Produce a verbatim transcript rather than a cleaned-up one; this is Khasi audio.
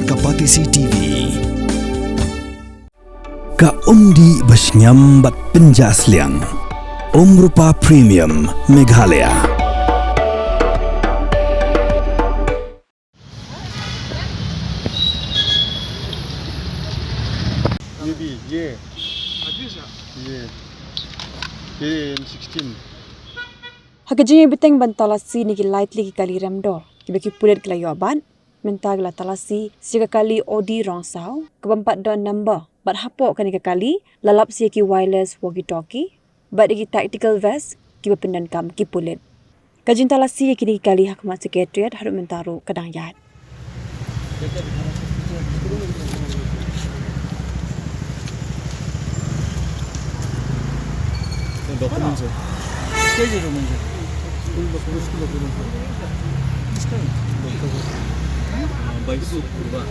Ka Batesi T V. Ka umdih ba shngiam bad pynjah sliang. Umrupa Premium Meghalaya. Maybe, yeah. Yeah. Yeah, M sixteen. Ha ka jingïabteng ban talasi na ki lai tylli ki kali remdor kiba ki pulit ki la ïoh bat, mynta ki la talasi sha ka kali Audi Rongsaw kaba ym pat don number, bad hapoh kane ka kali la lap sha ki wireless walkie talkie bad ki tactical vest kiba pyndonkam ki pulit. Ka jingtalasi ïa kine ki kali ha khmat Secretariat haduh mynta ruh ka dang ïaid. Documents, sir. Stage documents, sir. School documents, school documents, sir. This time. Doctor, sir. Uh, by Purva.